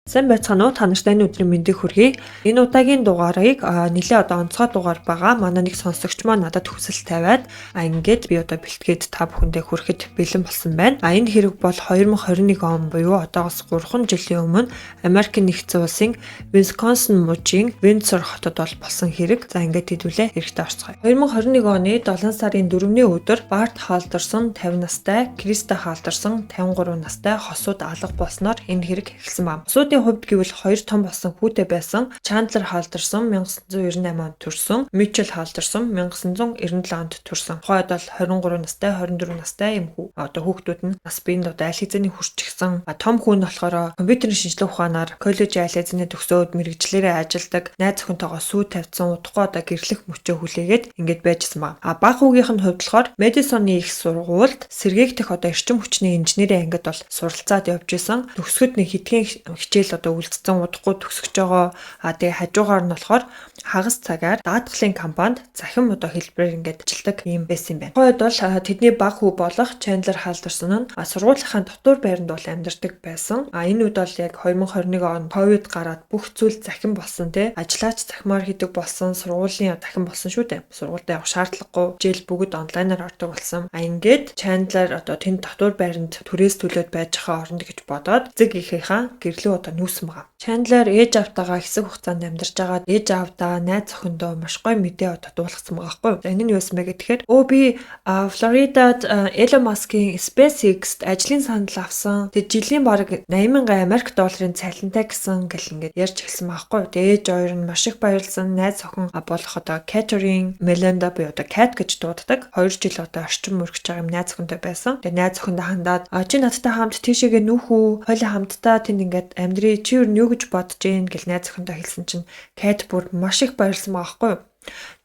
Сайн байцгаана уу? Та нарт энэ өдрийн мэндийг хүргэе. Энэ удаагийн дугаарыг нэлээ одоо онцгой дугаар байгаа. Манай нэг сонсогч маань надад хүсэл тавиад ингээд би одоо бэлтгээд та бүхэндээ хүрэхэд бэлэн болсон байна. Энэ хэрэг бол 2021 он буюу одоогоос 3 жилийн өмнө Америкийн нэгдсэн улсын Висконсин мужийн Виндсор хотод бол болсон хэрэг. За, ингээд хэдүүлээ хэрэгтэй орцгоё. 2021 оны 7 сарын 4-ний өдөр Барт Халдерсон 50 настай, Криста Халдерсон 53 настай хосууд алга болсноор энэ хэрэг эхэлсэн байна. Хосуудын хувьд гэвэл хоёр том болсон хүүтэй байсан. Чандлер Халдерсон 1998 онд төрсөн, Мичел Халдерсон 1997 онд төрсөн. Тухайд бол 23 настай, 24 настай юм хүү. Одоо хүүхдүүд нь нас биеинд одоо аль хэзээний хүрчихсэн. Том хүн нь болохоор компьютерийн шинжлэх ухаанаар коллежийн аль хэзээний төгсөөд мэргэжлээрээ ажилладаг. Найз охинтойгоо сүү тавьсан, удахгүй одоо гэрлэх мөчөө хүлээгээд ингээд байжсан ба. Бага хүүгийнх нь хувьд болохоор Мэдисоны их сургуульд сэргээгдэх одоо эрчим хүчний инженерийн ангид бол суралцаад явж исэн. Төгсгöd нэг хэдхэн хичээл одоо үлдсэн, удахгүй төгсөж байгаа. Тэгээ хажуугаар нь болохоор хагас цагаар даатгалын компанид цахим одоо хэлбэрээр ингээд ажилдаг юм байсан юм байна. Тухайд бол тэдний баг хүү болох Чандлер Халдерсон нь сургуулийнхаа дотуур байранд бол амьдардаг байсан. Энэ үед бол яг 2021 он ковид гараад бүх зүйл захин болсон, те. Ажлаач захимаар хийдэг болсон, сургуулийн захин болсон шүү дээ. Сургуультай явах шаардлагагүй, хичээл бүгд онлайнаар ордог болсон. Ингээд Чандлер одоо тэнд дотуур байранд түрээс төлөөд байж байгаа оронд гэж бодоод эцэг эхийнхээ гэрлүү одоо нүүсэн байгаа. Чандлер ээж аавтайгаа хэсэг хугацаанд амьдарч байгаа. Ээж аавдаа, найз охиндоо маш гоё мэдээ одоо дуулгасан байгаа байхгүй юу. Энэ нь юу байсан бэ гэхээр өө би Флоридад Elon Musk-ийн SpaceX-т ажлын санал авсан. Тэгээ жилийн бараг 80 мянган Америк долларын цалинтай гэсэн гэл ингээд ярьж эхэлсэн байгаа байхгүй юу. Тэгээ ээж хоёр нь маш их баярлсан. Найз охин болох одоо Catherine Melinda буюу одоо Cat гэж дууддаг. 2 жил одоо орчин мөргөж байгаа юм найз охинтой байсан. Тэгээ найз охиндоо хандаад чи надтай хамт тийшээгээ нүүх үү? Хоёлаа хамтдаа тэнд ингээд амьдрий. Чи юу юу гэж бодож гин гэл найз охиндоо хэлсэн чинь Cat бүр маш их баярлсан байгаа байхгүй юу?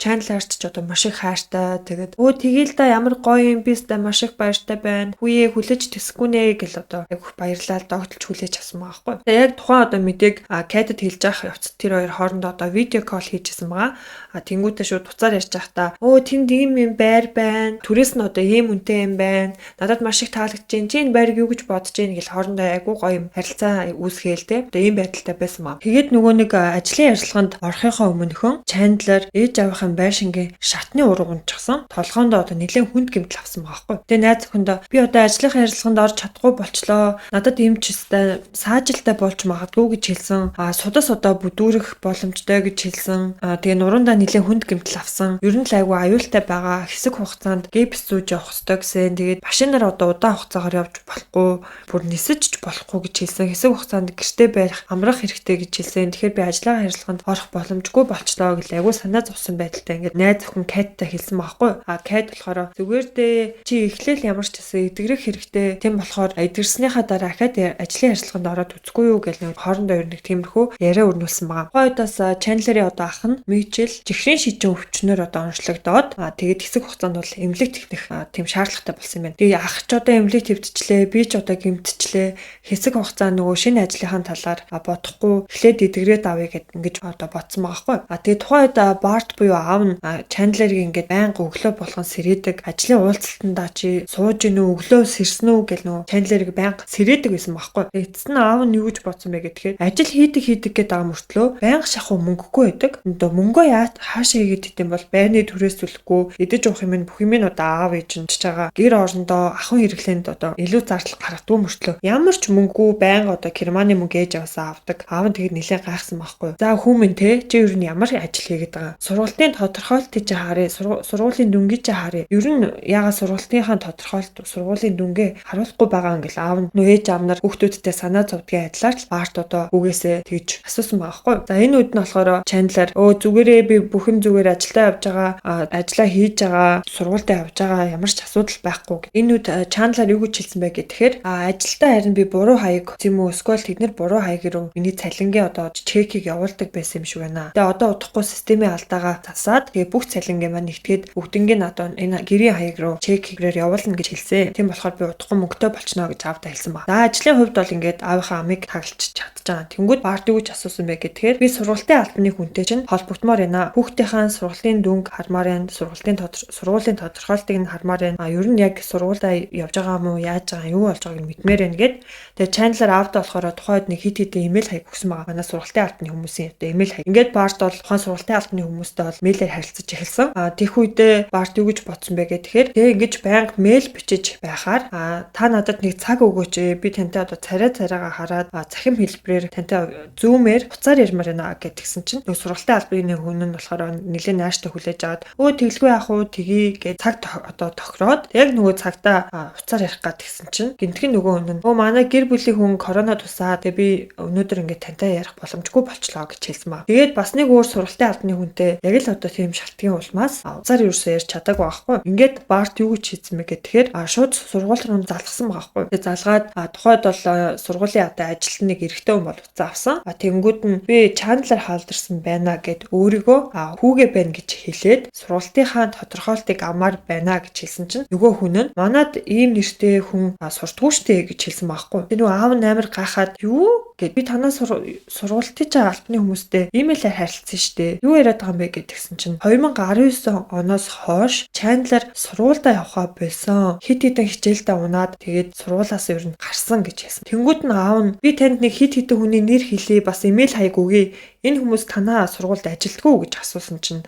Чандлерт ч одоо маш их хайртай. Тэгээд өө тэгээл да, ямар гоё юм, би өстой маш их баяртай байна. Хүүе, хүлээж тэсэхгүй нэ гэл одоо яг баярлал догтлж хүлээж авсан байгаа байхгүй. Тэгээд яг тухайн одоо мэдээг Кэтэд хэлж явах явцад тэр хоёр хоорондоо одоо видео call хийжсэн байгаа. Тэнгүүтээ шууд буцаар ярьж байхдаа өө тэнд ийм юм байр байна. Түрээс нь одоо ийм үнэтэй юм байна. Надад маш их таалагдж байна. Чи энэ байрыг юу гэж бодож байна гэл хоорондоо айгуу гоё юм харилцаа үүсгээл те. Одоо ийм байдалтай байсан маа. Тэгээд нөгөө нэг ажлын ярилцлаганд орохынхоо өмнөхөн Чандлер ээж аавынхаа байшингийн шатны ураг унчихсан. Толгоондоо одоо нэлээд хүнд гэмтэл авсан байгаа байхгүй. Тэгээ найз охиндоо би одоо ажлынхаа ярилцлаганд орж чадахгүй болчлоо. Надад ийм ч өстэй саажилтай болж магадгүй гэж хэлсэн. Судас одоо бүдүүрэх боломжтой гэж хэлсэн. Тэгээ нуруундаа нэлээд хүнд гэмтэл авсан. Ер нь л айгүй аюултай байгаа. Хэсэг хугацаанд гипс зүүж явах ёстой гэсэн. Тэгээд машинаар одоо удаан хугацаагаар явж болохгүй, бүр нисэж ч болохгүй гэж хэлсэн. Хэсэг хугацаанд гэртээ байх, амрах хэрэгтэй гэж хэлсэн. Тэгэхээр би ажлынхаа ярилцлаганд орох боломжгүй болчлоо гэл айгүй санаа зовсон байдалтай ингээд найз охин Каттай хэлсэн байхгүй. Кат болохоор зүгээр дээ, чи эхлээл ямар ч гэсэн эдгэрэх хэрэгтэй. Тийм болохоор эдгэрснийхаа дараа ахаад ажлын ярилцлаганд ороод үзэхгүй юу гэл нэг хоорондоо ер нэг тиймэрхүү яриа өрнүүлсэн байгаа. Тухайн удаас Чандлерийн одоо ах нь Мичел чихрийн шижин өвчнөр одоо онцлогдоод тэгээд хэсэг хугацаанд бол эмнэлэг тэвнэх тийм шаардлагатай болсон юм байна. Тэгээ ах ч одоо эмнэлэг тэвдчихлээ, би ч одоо гэмтчихлээ. Хэсэг хугацаа нөгөө шинэ ажлынхаа талаар бодохгүй эхлээд эдгэрээд авъя гэд ингэж одоо бодсон байгаа байхгүй. Тэгээ тухайн үед Барт буюу аав нь Чандлерыг ингээд байнга өглөө болгон сэрээдэг. Ажлын уулзалтандаа чи сууж гин үү, өглөө сэрсэн үү гэл нөгөө Чандлерыг байнга сэрээдэг байсан байхгүй. Эцэст нь аав нь юу гэж бодсон бэ гэхээр ажил хийдэг хийдэг гэдэг байгаа мөртлөө байнга шахуу мөнгөгүй байдаг. Одоо мөнгөө яа хаашаа хийгээд идэм бол байрны түрээс төлөхгүй, идэж уух юм бүх юм нь одоо аав ээж нь чиж байгаа. Гэр орондоо ахуйн хэрэглээнд одоо илүү зардал гаргадгүй мөртлөө ямар ч мөнгөгүй байнга одоо Германы мөнгө ээж аваасаа авдаг. Аав нь тэгээд нэлээд гайхсан байхгүй. За хүмүүн те, чи ер нь ямар ажил хийгээд байгаа? Сургалтын тодорхойлтыг чи харъя. Сургуулийн дүнгийг чи харъя. Ер нь ягаад сургалтынхаа тодорхойлт, сургуулийн дүнгээ харуулахгүй байгаа юм гэл аав нь нөө ээж аав нар хүүхдүүдтэй санаа зовдгийн адилаар л Барт одоо үгээсээ тэгж асуусан байгаа байхгүй. За, энэ үед нь болохоор Чандлер өө зүгээрээ би бүх юм зүгээр, ажилдаа явж байгаа, ажлаа хийж байгаа, сургуультай явж байгаа, ямар ч асуудал байхгүй. Энэ үед Чандлер юу гэж хэлсэн бэ гэхээр ажилдаа харин би буруу хаяг тийм үү, эсвэл тэд нар буруу хаяг руу миний цалингийн одоо чекийг явуулдаг байсан юм шиг байна. Тэгээ одоо удахгүй системийн алдаа цагдаагаа засаад тэгээ бүх цалингаа маань нэгтгээд бүгднийг одоо энэ гэрийн хаяг руу чек хийгээр явуулна гэж хэлсэн. Тийм болохоор би удахгүй мөнгөтэй болчихно гэж аавдаа хэлсэн ба. За ажлын хувьд бол ингээд аавынхаа амыг тагалж чадж байгаа. Тэнгүүд Барт юу гэж асуусан бэ гэхээр би сургалтын албаны хүнтэй чинь холбогдмоор байна. Хүүхдийнхаа сургалтын дүнг хармаар байна. Сургуулийн тодорхойлтыг нь хармаар байна. А ер нь яг сургуульдаа явж байгаа юм уу, яаж байгаа, юу болж байгааг нь мэдмээр байна гэд. Тэгээ Чандлер аавдаа болохоор тухайд нэг хит хитэн имэйл хаяг өгсөн байгаа. Манай сургалтын албаны хүмүүсийн одоо имэйл хаяг. Ингээд Барт бол тухайн сургалтын албаны хүмүүстэй бол мэйлээр харилцаж эхэлсэн. А тех үедээ Барт юу гэж бодсон бэ гэхээр тэгээ ингэж байнга мэйл бичиж байхаар та надад нэг цаг өгөөч. Би тантай одоо царай царайгаа хараад цахим хэлбэрээр тантай зүүмээр хуцаар ярмаар байна гэдгсэн чинь нөгөө сургалтын албаны хүн нь болохоор нэлээд нааштай хүлээж аваад өө тэглгүй яах уу тгий гэж цаг одоо тохироод яг нөгөө цагтаа хуцаар ярих гад гэсэн чинь гинтхэн нөгөө хүн нь өө манай гэр бүлийн хүн корона тусаа тэгээ би өнөөдөр ингээд тантай ярих боломжгүй болчлоо гэж хэлсэн ба. Тэгээд бас нэг өөр сургалтын албаны хүнтэй яг л одоо тийм шалтгаан улмаас хуцаар ерөөсөө ярьж чадаагүй байхгүй. Ингээд Барт юу гэж хийсэн бэ гэхээр шууд сургууль руу залгасан байгаа байхгүй. Тэгээ залгаад тухайд бол сургуулийн одоо ажилтны нэг эрэгтэй хүн бол уцаа авсан. Тэнгүүд нь би Чандлер хаалдарсан байна гэд өөрийгөө хүүгээ байна гэж хэлээд сургалтынхаа тодорхойлтыг авмаар байна гэж хэлсэн чинь нөгөө хүн нь манад ийм нэртэй хүн сурдгуу штэ гэж хэлсэн байхгүй. Тэгээ нөгөө аав нь амар гайхаад юу гэд би танаа сургалтын албаны хүмүүстэй имэйлээр харилцсан штэ. Юу яриад байгаа юм бэ гэдгсэн чинь 2019 оноос хойш Чандлер сургуульдаа явхаа болсон. Хит хитэн хичээлдээ унаад тэгээд сургуулиас ер нь гарсан гэж хэлсэн. Тэнгүүд нь аав нь би танд нэг хит хитэн хүний нэр хэлье бас имэйл хаяг өгье. Энэ хүмүүс танаа сургуульд ажилдгүй гэж асуусан чинь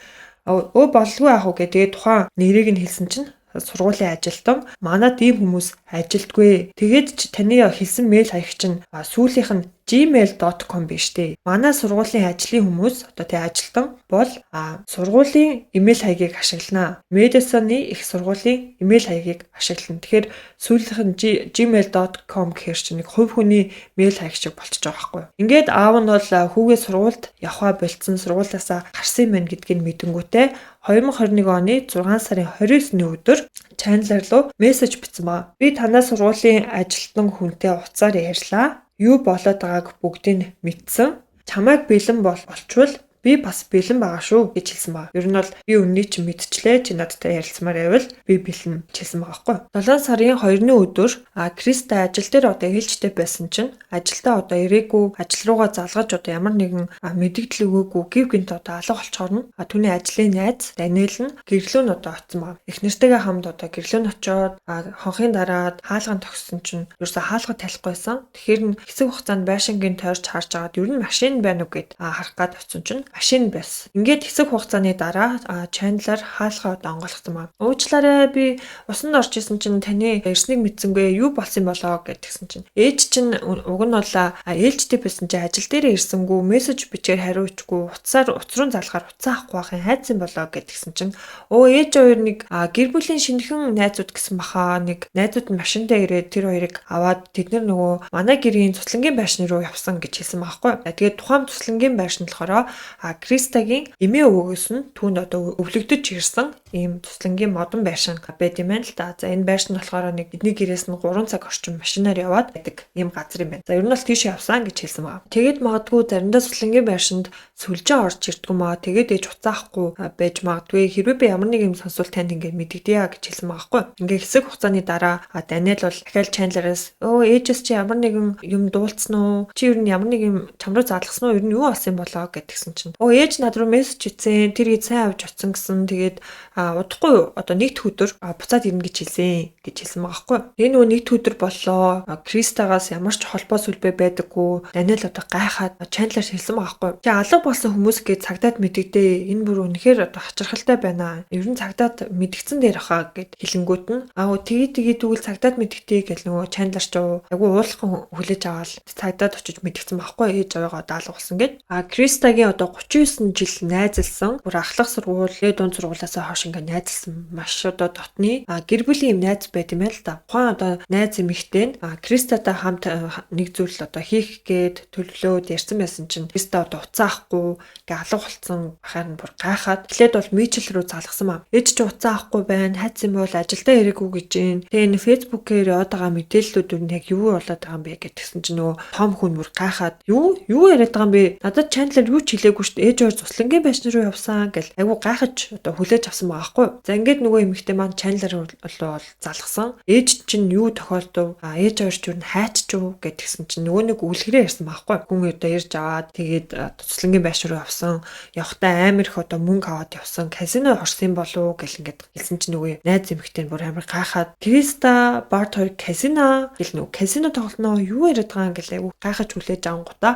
өө боллгүй яах вэ тэгээд тухайн нэрийг нь хэлсэн чинь сургуулийн ажилтан манад ийм хүмүүс ажилдгүй. Тэгээд ч таны хэлсэн мэйл хаяг чинь сүүлийнх нь gmail.com биш үү? Манай сургуулийн ажлын хүмүүс одоо тэг ажилтан бол сургуулийн имэйл хаягийг ашиглана. Мэдисоны их сургуулийн имэйл хаягийг ашиглана. Тэгэхээр сүүлийнх нь gmail.com гэхэр чинь нэг хувь хүний мэйл хаяг шиг болчихж байгаа байхгүй юу? Ингээд аав нь бол хүүгээ сургуульд явхаа болцсон, сургуулиасаа гарсан юм байна гэдгийг мэдэнгүүтээ 2021 оны 6 сарын 29-ний өдөр Чандлер руу мессеж бичсэн ба. Би танай сургуулийн ажилтан хүнтэй утсаар ярьлаа. Юу болоод байгааг бүгдийг мэдсэн. Чамайг бэлэн болчвол би бас бэлэн байгаа шүү гэж хэлсэн ба. Ер нь бол би үннийг чи мэдчлээ, чи надтай ярилцмаар байвал би бэлэн гэж хэлсэн байгаа байхгүй. 7 сарын 2-ны өдөр Криста ажил дээр одоо ээлжтэй байсан чинь ажилдаа одоо ирээгүй, ажил руугаа залгаж одоо ямар нэгэн мэдэгдэл өгөөгүй гів гинт одоо алга болчоор нь түүний ажлын найз Даниэл нь гэрлөө нь одоо очсон байгаа. Их нэртэйгээ хамт одоо гэрлөө нь очоод хонхын дараад хаалган тогссон чинь ерөөсө хаалга талихгүйсэн. Тэгэхээр нь хэсэг хугацаанд байшингийн тойрч харж агаад ер нь машин байна уу гэд харах гад очсон чинь машин байсан. Ингээд хэсэг хугацааны дараа Чандлер хаалгаа одоо онгойлгосон ба. Уучлаарай би усанд орж исэн чинь таны ирснийг мэдсэнгүй юу болсон болоо гэдгсэн чинь ээж чинь уг нь бол ээлжтэй байсан чинь ажил дээрээ ирсэнгүү мессеж бичээр хариуцгүй утсаар утас руу залгаар утсаа авахгүй байхын хайцсан болоо гэдгсэн чинь өө ээж хоёр нэг гэр бүлийн шинэхэн найзууд гэсэн баха нэг найзууд нь машин дээр ирээд тэр хоёрыг аваад тэд нар нөгөө манай гэрийн цуслангийн байшин руу явсан гэж хэлсэн байхгүй. Тэгээд тухайн цуслангийн байшин болохоор Кристагийн эмээ өвгөөс нь түүнд одоо өвлөгдөж ирсэн ийм цуслангийн модон байшин байд юм байна л да. За энэ байшин болохоор нэг эдний гэрээс нь 3 цаг орчим машинаар яваад байдаг ийм газар юм байна. За ер нь бол тийш явсан гэж хэлсэн байна. Тэгээд магадгүй заримдаа цуслангийн байшинд сүлжээ орж ирдгүү маа. Тэгээд ээж уцаахгүй байж магадгүй. Хэрвээ би ямар нэг юм сонсвол танд ингээд мэдэгдэе гэж хэлсэн байгаа хгүй. Ингээд хэсэг хугацааны дараа Даниэл бол дахиад Чандлераас өө ээжээс чи ямар нэгэн юм дуулцсан уу? Чи ер нь ямар нэг юм чам руу залгасан уу? Ер нь юу болсон юм болоо гэдгсэн чинь өө ээж над руу мессеж бичсэн. Тэр ид сайн авч очсон гэсэн. Тэгээд удахгүй одоо нэгд өдөр буцаад ирнэ гэж хэлсэн гэж хэлсэн байгаа хгүй. Тэгээ нөгөө нэгд өдөр боллоо. Кристагаас ямар ч холбоо сүлбэ байдаггүй. Даниэл одоо гайхаад Чандлер хэлсэн байгаа хгүй. Чи алга болсон хүмүүс гэж цагдаад мэдэгдээ. Энэ бүр үнэхээр одоо хачирхалтай байна. Ер нь цагдаад мэдгдсэн дээр хаа гэд хэлэнгүүт нь аа тгий тгий тэгвэл цагдаад мэдгдээ гэл нөгөө Чандлер ч айгу уулхан хүлээж аваад цагдаад очиж мэдгдсэн байхгүй ээж аваагаа одоо алга болсон гэд. А Кристагийн одоо 39 жил найзалсан. Бүр ахлах сургууль, дунд сургуулиасаа хойш ингээ найзалсан маш одоо дотны гэр бүлийн юм найз байт юм байна л да. Тухайн одоо найз эмэгтэй нь Кристатай хамт нэг зүйл одоо хийх гээд төлөвлөөд ярьсан байсан чинь Криста одоо уцаа авахгүй ингээ алга болцсон бахаар нь бүр гайхаад эхлээд бол Мичел рүү залгасан ба. Ээж чи уцаа авахгүй байна. Хайц юм бол ажилдаа ирээгүй гэж юм. Тэгээ энэ фэйсбүүкээр яваад байгаа мэдээллүүд нь яг юу болоод байгаа юм бэ гэдгсэн чинь нөгөө том хүн бүр гайхаад юу яриад байгаа юм бэ? Надад Чандлер юу ч хэлээгүй штэ. шүү дээ. Ээж хоёр цуслангийн байшин руу явсан гэл айгу гайхаж одоо хүлээж авсан байгаа хгүй. За ингээд нөгөө эмэгтэй маань Чандлер бол залгасан. Ээж чинь юу тохиолдов? А ээж хоёр ч юу хайччив гэдгсэн чинь нөгөө нэг үлгэрээ ярьсан байхгүй. Хүн одоо ирж аваад тэгээд цуслангийн байшин руу явсан. Явхдаа амар их одоо мөнгө аваад явсан. Казино орсон болов гэл ингээд хэлсэн чинь нөгөө найз эмэгтэй нь бүр амар гайхаад Криста Барт хоёр казино гэл нөгөө казино тоглоно юу яриад байгаа юм гэл айгу гайхаж хүлээж авангуудаа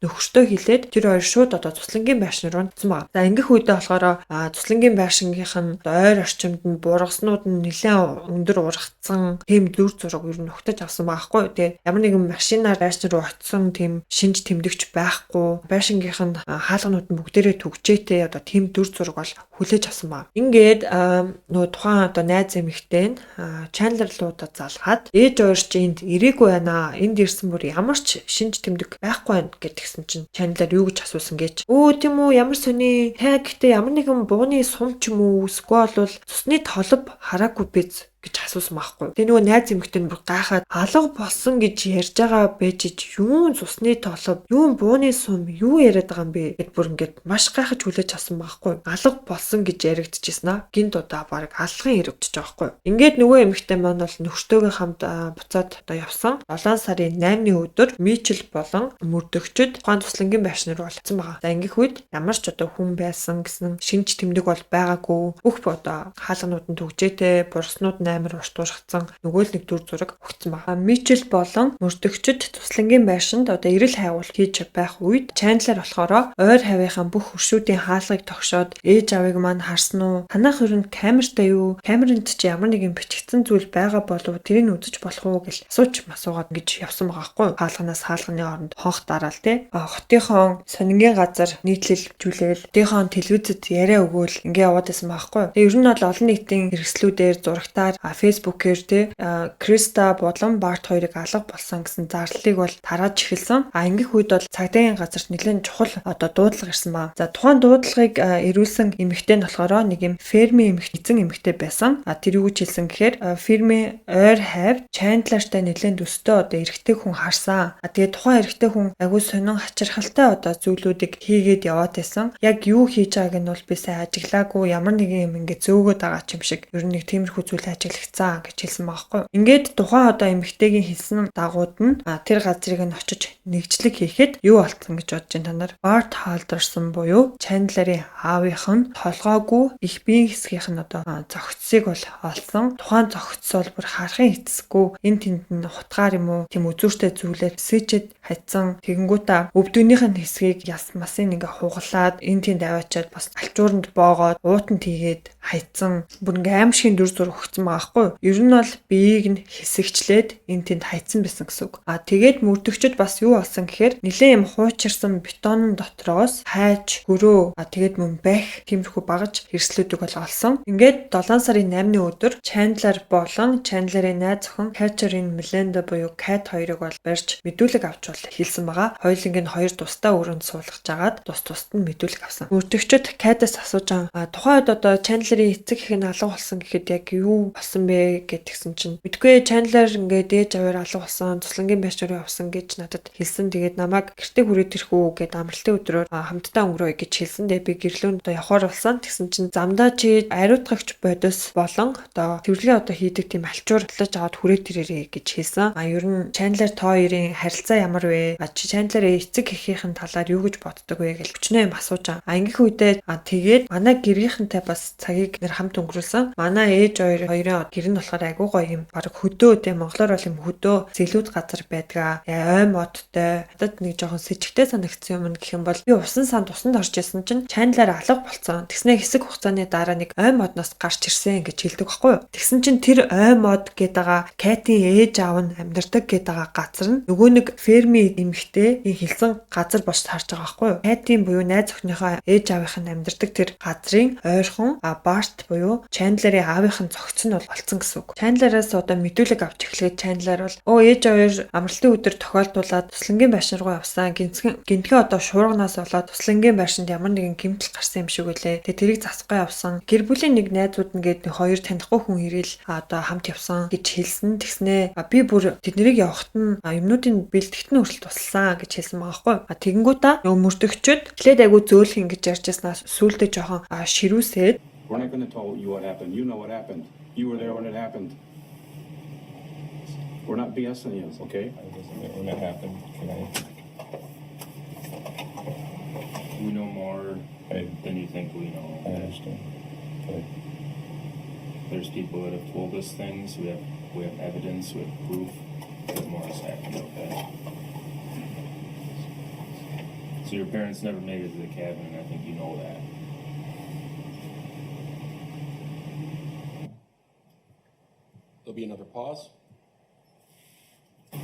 нөхөртөө хэлээд тэр хоёр шууд одоо цуслангийн байшин руу нутсан байна. За ингэх үедээ болохоор цуслангийн байшингийнх нь ойр орчимд нь бургаснууд нь нэлээд өндөр ургацсан тийм дүр зураг ер нь өгтөж авсан байхгүй. Тэгээ ямар нэгэн машинаар байшин руу очисон тийм шинж тэмдэгч байхгүй. Байшингийнх нь хаалганууд нь бүгдээрээ түгжээтэй одоо тийм дүр зураг бол хүлээж авсан байна. Ингээд нөгөө тухайн одоо найз эмэгтэй нь Чандлер руу одоо залгаад ээж хоёр чи энд ирээгүй байна. Энд ирсэн бүр ямар ч шинж тэмдэг байхгүй байна гэдгсэн чинь Чандлер юу гэж асуусан гэж. Өө тийм үү, ямар сони. Та гэхдээ ямар нэгэн бууны сум ч юм уу эсвэл бол цусны толб хараагүй биз гэж асуусан байхгүй. Тэгээ нөгөө найз эмэгтэй нь бүр гайхаад алга болсон гэж ярьж байгаа байж юун цусны толб, юун бууны сум, юу яриад байгаа юм бэ гэд бүр ингээд маш гайхаж хүлээж авсан байхгүй. Алга болсон гэж яригдчихсэн аа. Гинт удаа баг алган яригдчих байгаа байхгүй. Ингээд нөгөө эмэгтэй маань бол нөхөртөөгөө хамт буцаад одоо явсан. 7 сарын 8-ны өдөр Мичел болон мөрдөгчд тухайн туслангийн байшин руу олцсон байгаа. За ингэх үед ямар ч одоо хүн байсан гэсэн шинж тэмдэг бол байгаагүй. Бүх одоо хаалганууд нь түгжээтэй, бургаснууд нь амар урт ургацсан нөгөө л нэг дүр зураг өгсөн байна. Мичел болон мөрдөгчд туслангийн байшинд одоо эрэл хайгуул хийж байх үед Чандлер болохоор ойр хавийнхаа бүх хөршүүдийн хаалгыг тогшоод ээж аавыг маань харсан уу? Танайх ер нь камертай юу? Камеранд чи ямар нэгэн бичигдсэн зүйл байгаа болов тэрийг үзэж болох уу гэл асууж масуугаад гэж явсан байгаа хгүй. Хаалганаас хаалганы оронд хонх дараал те. Хотынхон сонингийн газар нийтлэлжүүлээл хотынхон телевизэд яриа өгөөл ингээ яваад байсан байхгүй. Тэгээ ер нь бол олон нийтийн хэрэгслүүдээр зурагтаар Facebook-ээр те Криста болон Барт хоёрыг алга болсон гэсэн зарлалыг бол тарааж эхэлсэн. А ингэх үед бол цагдаагийн газарт нэлээд чухал одоо дуудлага ирсэн ба. За тухайн дуудлагыг ирүүлсэн эмэгтэй нь болохоор нэг юм фермийн эмэгтэй эзэн эмэгтэй байсан. А тэр юу гэж хэлсэн гэхээр фермийн ойр хавь Чандлертай нэлээд төстэй одоо эрэгтэй хүн харсан. А тэгээ тухайн эрэгтэй хүн агүй сонин хачирхалтай одоо зүйлүүдийг хийгээд яваад байсан. Яг юу хийж байгааг нь бол би сайн ажиглаагүй, ямар нэгэн юм ингээ зөөгөөд байгаа ч юм шиг ер нь нэг тиймэрхүү зүйл ажиглагдсан гэж хэлсэн байхгүй. Ингээд тухайн одоо эмэгтэйгийн хэлсэн дагууд нь тэр газрыг нь очиж нэгжлэг хийхэд юу олцсон гэж бодож байна та нар? Барт Халдерсон буюу Чандлерын аавынх нь толгойгүй их биеийн хэсгийнх нь одоо зөгцсийг бол олсон. Тухайн зөгцс бол бүр харахын эцэсгүй энэ тэнд нь хутгаар юм уу тийм үзүүртэй зүйлээр сэжэд хатсан. Тэгэнгүүтээ өвдөгнийх нь хэсгийг яс масын ингээ хугалаад энэ тэнд аваачаад бас альчууранд боогоод уутанд хийгээд хайцсан. Бүр ингээ аимшигын дүр зураг өгсөн байгаа байхгүй юу? Ер нь бол биеийг нь хэсэгчлээд энэ тэнд хайцсан байсан гэсэн үг. А тэгээд мөрдөгчд бас юу болсон гэхээр нэлээд юм хуучирсан бетонын дотроос хайж хөрөө а тэгээд мөн бах тиймэрхүү багаж хэрэгслүүдийг бол олсон. Ингээд 7 сарын 8-ны өдөр Чандлер болон Чандлерын найз охин Кэтрин Меленда буюу Кат хоёрыг бол барьж мэдүүлэг авч бол хэлсэн байгаа. Хоёуланг нь хоёр тусдаа өрөөнд суулгаж агаад тус тусад нь мэдүүлэг авсан. Мөрдөгчд Катаас асууж байгаа. Тухайн үед одоо Чандлерын эцэг эх нь алга болсон гэхэд яг юу болсон бэ гэдгсэн чинь мэдгүй Чандлер ингээд ээж аваар алга болсон, туслангийн байшин руу явсан гэж надад хэлсэн. Тэгээд намайг гэртээ хүрээд ирэх үү гэд амралтын өдрөөр хамтдаа өнгөрөөе гэж хэлсэн. Тэгээд би гэрлүүнд одоо явхаар болсон. Тэгсэн чинь замдаа чи ариутгагч бодис болон одоо цэвэрлэгээ одоо хийдэг тийм альчуур талаж аваад хүрээд ирээрэй гэж хэлсэн. А ер нь Чандлер та хоёрын харилцаа ямар вэ? А чи Чандлерын эцэг эхийнхэн талаар юу гэж боддог вэ гэж өчнөө юм асууж байгаа. А ингэх үедээ а тэгээд манай гэрийнхэнтэй бас цагийг нэр хамт өнгөрүүлсэн. Манай ээж хоёрын гэр нь болохоор айгуу гоё юм. Бараг хөдөө те монголоор бол юм хөдөө зэлүүд газар байдгаа. Ой модтой. Надад нэг жоохон сэжигтэй санагдсан юм гэх юм бол би усан санд усанд орж исэн чинь Чандлер алга болцсон. Тэгснэ хэсэг хугацааны дараа нэг ой модноос гарч ирсэн гэж хэлдэг байхгүй юу? Тэгсэн чинь тэр ой мод гэдэг байгаа Катийн ээж аав нь амьдардаг гэдэг байгаа газар нь нөгөө нэг фермийн эмэгтэй хэлсэн газар болж таарч байгаа байхгүй юу? Катийн буюу найз охиныхоо ээж аавынх нь амьдардаг тэр газрын ойрхон Барт буюу Чандлерын аавынх нь зогц нь бол бол олцсон гэсэн үг. Chandler-аас одоо мэдүүлэг авч эхлэхэд Chandler бол ээж хоёр амралтын өдөр тохиолдуулаад туслангийн байшин руу явсан. Гинтхэн одоо шуурганаас болоод туслангийн байшинд ямар нэгэн гэмтэл гарсан юм шиг үлээ. Тэгээ тэрийг засахгүй явсан. Гэр бүлийн нэг найзууд нь гээд хоёр танихгүй хүн ирээл одоо хамт явсан гэж хэлсэн. Тэгснээ би бүр тэднийг явахт нь юмнуудын бэлтгэт нь хүртэл тусалсан гэж хэлсэн байгаа байхгүй. А тэгэнгүүтээ нөгөө мөрдөгчд эхлээд айгу зөөлхөн гэж ярьж яснаас сүүлдээ жоохон ширүүсээд We're not going to tell you what happened. You know what happened. You were there when it happened. We're not BSing you, okay? I wasn't there when it happened. Can I? We know more I, than you think we know. I understand. But There's people that have told us things. We have evidence. We have proof that more has happened. Okay. So your parents never made it to the cabin, and I think you know that. There'll be another pause. I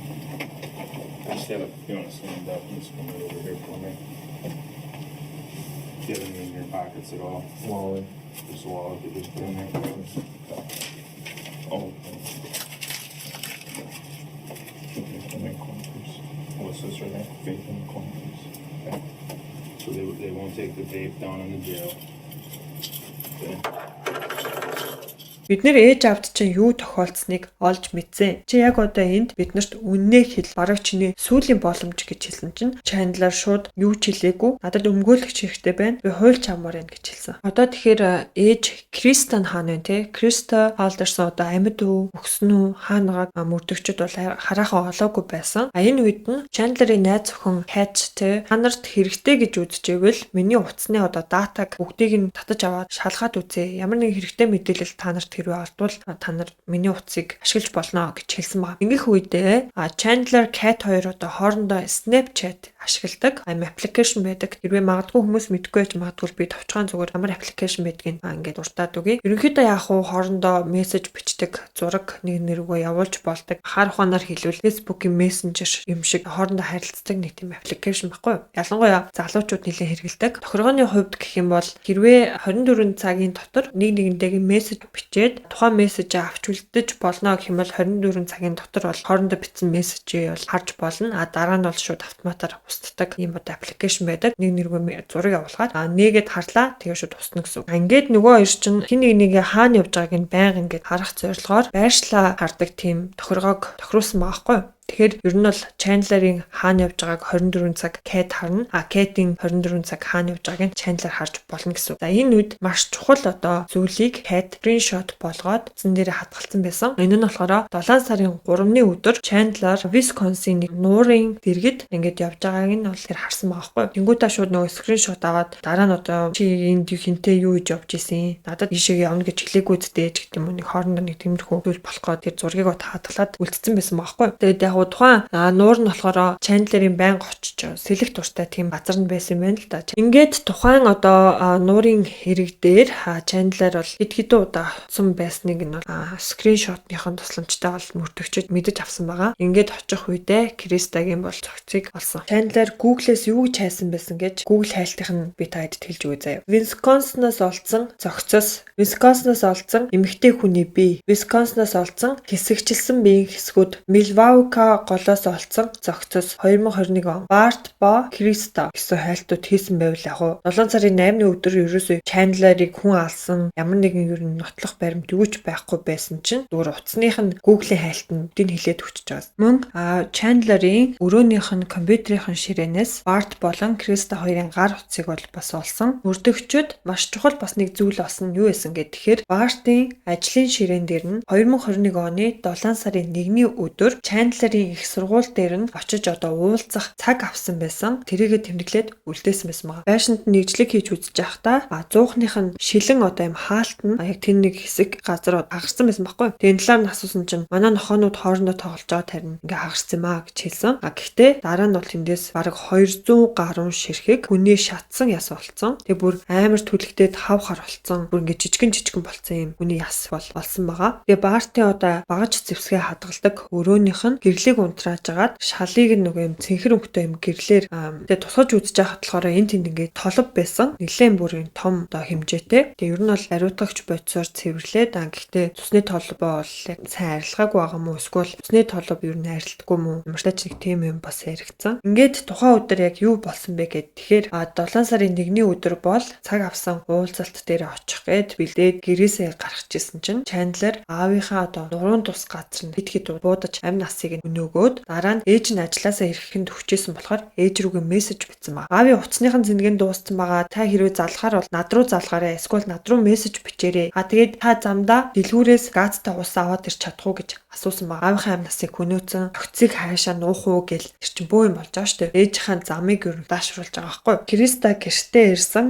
just have a. You want to stand up and just come right over here for me? Do you have anything in your pockets at all? Wallet. Just a wallet that just put in there. Oh. Okay, and then coin purse. What's this right here? Vape and coin purse. Okay. So they won't take the vape down in the jail. Okay. Бид нэр ээж аавд чинь юу тохиолдсныг олж мэдсэн. Чи яг одоо энд биднэрт үннээ хэл. Бараг чиний сүүлийн боломж гэж хэлсэн чинь Chandler шууд юу ч хэлээгүй. Надад өмгөөлөгч хэрэгтэй байна. Би хуульч авмаар байна гэж хэлсэн. Одоо тэгэхээр ээж Кристен хаана вэ те? Криста Халдерсон одоо амьд уу, өгсөн үү, хаана байгааг мөрдөгчд бол хараахан олоогүй байсан. А энэ үед нь Chandler-ийн найз охин Kat те та нарт хэрэгтэй гэж үзчихвэл миний утасны одоо data-г бүгдийг нь татаж аваад шалгаад үзье. Ямар нэгэн хэрэгтэй мэдээлэл та нарт хэрвээ олдвол та нар миний утсыг ашиглаж болно гэж хэлсэн байна. Ингэх үедээ Chandler, Kat хоёр одоо хоорондоо Snapchat ашигладаг. Ам application байдаг. Хэрвээ магадгүй хүмүүс мэдэхгүй байж магадгүй би товчхон зүгээр ямар application байдгийг ингээд дуртаад өгье. Ерөнхийдөө яг уу хоорондоо мессеж бичдэг, зураг нэг нэргөө явуулж болдог. Хар ухаанаар хэлбэл Facebook-ийн Messenger юм шиг хоорондоо харилцдаг нэг тийм application баггүй юу? Ялангуяа залуучууд нэлээд хэрэглэдэг. Тохиргооны хувьд гэх юм бол хэрвээ 24 цагийн дотор нэг нэгнтэйгээ мессеж бичээд тухайн мессежээ авч үлдэж болно гэх юм бол 24 цагийн дотор бол хоорондоо бичсэн мессежээ бол харж болно. А дараа нь бол шууд автоматар устдаг ийм одоо application байдаг. Нэг нэргүй зураг явуулгаад нээгээд харлаа, тэгээ шууд устна гэсэн үг. Ингээд нөгөө хоёр чинь хэн нэг нэгээ хаана явж байгааг нь байнга ингээд харах зорилгоор байршлаа хардаг тийм тохиргоог тохируулсан байгаа байхгүй юу? Тэгэхээр ер нь бол Chandler-ийн хаана явж байгааг 24 цаг Kat харна. А Kat-ийн 24 цаг хаана явж байгааг нь Chandler харж болно гэсэн. За, энэ үед маш чухал одоо зүйлийг Kat screenshot болгоод зэн дээр хадгалсан байсан. Энэ нь болохоор 7 сарын 3-ны өдөр Chandler Wisconsin нэг нуурын дэргэд ингээд явж байгааг нь бол тэр харсан байгаа байхгүй. Тэнгүүтээ шууд нөгөө screenshot аваад дараа нь одоо чи энд хинтээ юу хийж явж исэн? Надад ийшээ явна гэж хэлээгүй зү ч гэдэг юм уу, нэг хоорондоо нэг тиймэрхүү зүйл болох гээд тэр зургийг хадгалаад үлдсэн байсан байгаа байхгүй. Тэгээд яг тухайн нуур нь болохоор Chandler-ийн байнга очиж сэлэх дуртай тийм газар нь байсан юм байна л да. Ингээд тухайн одоо нуурын хэрэг дээр Chandler бол хэд хэдэн удаа очсон байсныг нь screenshot-ныхон тусламжтай бол мөрдөгчд мэдэж авсан байгаа. Ингээд очих үедээ Кристагийн бол цогцыг олсон. Chandler Google-ээс юу гэж хайсан байсан гэж Google хайлтын нь би та хэд хэлж өгье заяа. Wisconsin-оос олдсон цогцос, Wisconsin-оос олдсон эмэгтэй хүний бие, Wisconsin-оос олдсон хэсэгчилсэн биеийн хэсгүүд, Milwaukee голоос олдсон цогцос 2021 он Bart ба Криста гэсэн хайлтууд хийсэн байвал яг уу 7 сарын 8-ны өдөр ерөөсөө Chandler-ыг хүн алсан ямар нэгэн ер нь нотлох баримт юу ч байхгүй байсан чинь зүгээр утасных нь Google-ийн хайлт нь бүгдийг хэлээд өчөж байгаа. Мөн Chandler-ийн өрөөнийх нь компьютерийн ширээнээс Bart болон Криста хоёрын гар утсыг бол бас олсон. Мөрдөгчд маш чухал бас нэг зүйл олсон нь юу байсан гэхээр тэгэхээр Bart-ын ажлын ширээн дээр нь 2021 оны 7 сарын 1-ний өдөр Chandler-ийн их сургууль дээр нь очиж одоо уулзах цаг авсан байсан. Тэрийгэ тэмдэглээд үлдээсэн байсан байгаа. Байшинд нэгжлэг хийж үзэж байхдаа зуухных нь шилэн одоо юм хаалт нь яг тэр нэг хэсэг газар хагарсан байсан байхгүй. Тэгээ энэ талаар нь асуусан чинь манай нохоонууд хоорондоо тоглож байгаа тарин ингээ хагарсан юм а гэж хэлсэн. А гэхдээ дараа нь бол тэндээс бараг 200 гаруй ширхэг хүний шатсан яс олцсон. Тэгээ бүр амар түлэгдээд хав хар болцсон. Бүр ингээ жижигэн жижигэн болцсон юм хүний яс бол олсон байгаа. Тэгээ Бартын одоо багаж зэвсгээ хадгалдаг өрөөнийх нь гэрлээ гэрлийг унтрааж агаад шалыг нөгөө юм цэнхэр өнгөтэй юм гэрлээр тэгээ тусгаж үзэж байхад болохоор энэ тэнд ингээд толб байсан. Нилээн бүр юм том одоо хэмжээтэй. Тэгээ ер нь бол ариутгагч бодисоор цэвэрлээд гэхдээ цусны толбоо бол яг сайн арилгаагүй байгаа мó эсвэл цусны толб ер нь арилдаггүй мó ямар ч нэг тийм юм бас яригдсан. Ингээд тухайн өдөр яг юу болсон бэ гэд тэгэхээр 7 сарын 1-ний өдөр бол цаг авсан уулзалт дээр очих гээд бэлдээд гэрээсээ гарах гэсэн чинь Чандлер аавынхаа одоо нуруунд тус газар нь хэд хэд буудаж амь насыг нь өнөөгөөд дараа нь ээж нь ажилласаа ирэхэд хүчээсэн болохоор ээж рүүгээ мессеж бичсэн ба. Аавын утасных нь зэнгэн дууссан байгаа. Та хэрвээ залхаар бол над руу залгаарай. Эсвэл над руу мессеж бичээрэй. А тэгээд та замдаа дэлгүүрээс газтай ус аваад ирч чадах уу гэж асуусан ба. Аавынхаа амь насыг хөнөөцөн огцыг хаашаа нуух уу гэл тэр чинь бөө юм болж байгаа шүү дээ. Ээжийнхээ замыг ер нь даашруулж байгаа байхгүй. Криста гэртээ ирсэн.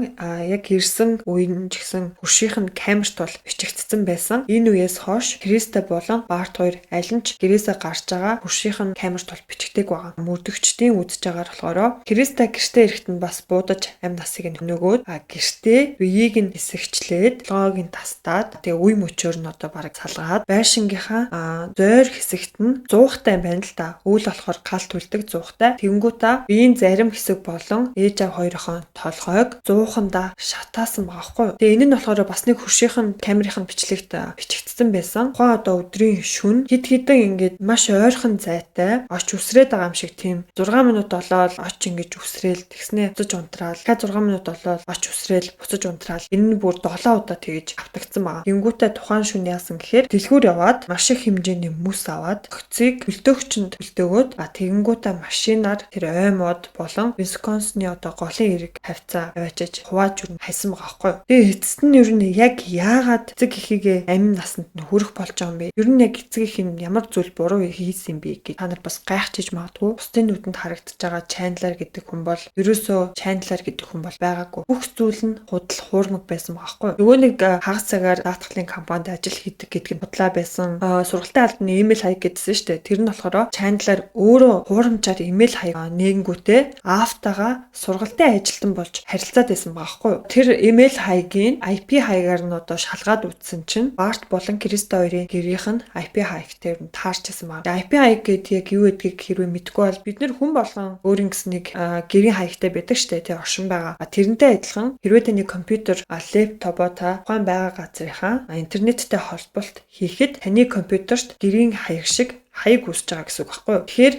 Яг ирсэн үе нь ч гэсэн хөршийнх нь камерт бол бичигдсэн байсан. Энэ үеэс хойш Криста болон Барт хоёр аль нь ч гэрээсээ гарч байгаа хөршийнх нь камерт бол бичигдээг байгаа. Мөрдөгчдийн үзэж байгаагаар болохоор Криста гэртээ ирэхэд нь бас буудаж амь насыг нь хөнөөгөөд гэртээ биеийг нь хэсэгчлээд толгойг нь тастаад тэгээ үе мөчөөр нь одоо бараг салгаад байшингийнхаа зойр хэсэгт нь зуухтай байна л да. Үйл болохоор гал түлдэг зуухтай. Тэнгүүтээ биеийн зарим хэсэг болон ээж аав хоёрын толгойг зуухандаа шатаасан байгаа хгүй. Тэгээ энэ нь болохоор бас нэг хөршийнх нь камерын бичлэгт бичигдсэн байсан. Тухайн одоо өдрийн шөнө хэд хэдэн ингээд маш ойрхон зайтай оч үсрээд байгаа юм шиг тийм 6 минут болоод оч ингэж үсрээл тэгснээ буцаж унтраал. Дахиад 6 минут болоод оч үсрээл буцаж унтраал. Энэ нь бүр 7 удаа тэгэж автагдсан байгаа. Тэнгүүтээ тухайн шөнө яасан гэхээр дэлгүүр яваад маш их хэмжээний мөс аваад огцыг хөлдөөгчөнд хөлдөөгөөд тэгэнгүүтээ машинаар тэр ой мод болон Висконсны одоо голын эрэг хавцаа аваачиж хувааж юу хайсан байгаа байхгүй. Тэгээ эцэст нь ер нь яг яагаад эцэг эхийгээ амин насанд нь хүрэх болж байгаа юм бэ? Ер нь яг эцэг эх нь ямар зүйл буруу хийсэн юм бэ гэж та нар бас гайхчихж магадгүй. Бусдын нүдэнд харагдаж байгаа Чандлер гэдэг хүн бол ерөөсөө Чандлер гэдэг хүн бол байгаагүй. Бүх зүйл нь худал хуурмаг байсан байгаа байхгүй. Нөгөө нэг хагас цагаар даатгалын компанид ажил хийдэг гэдэг нь худлаа байсан. Сургалтын албаны имэйл хаяг гэдсэн шүү дээ. Тэр нь болохоор Чандлер өөрөө хуурамчаар имэйл хаяг нээнгүүтээ аавтайгаа сургалтын ажилтан болж харилцаад байсан байгаа байхгүй. Тэр имэйл хаягийн IP хаягаар нь одоо шалгаад үзсэн чинь Барт болон Криста хоёрын гэрийнх нь IP хаягтай ер нь таарч исэн байна. IP хаяг гэдэг яг юу гэдгийг хэрвээ мэдэхгүй бол бид нэр хүн болгон өөрийн гэсэн нэг гэрийн хаягтай байдаг штэ тий оршин байгаа. Тэрнтэй адилхан хэрвээ таны компьютер, лэптопоо та тухайн байгаа газрынхаа интернеттэй холболт хийхэд таны компьютерт гэрийн хаяг шиг хаяг үүсэж байгаа гэсэн үг байхгүй юу. Тэгэхээр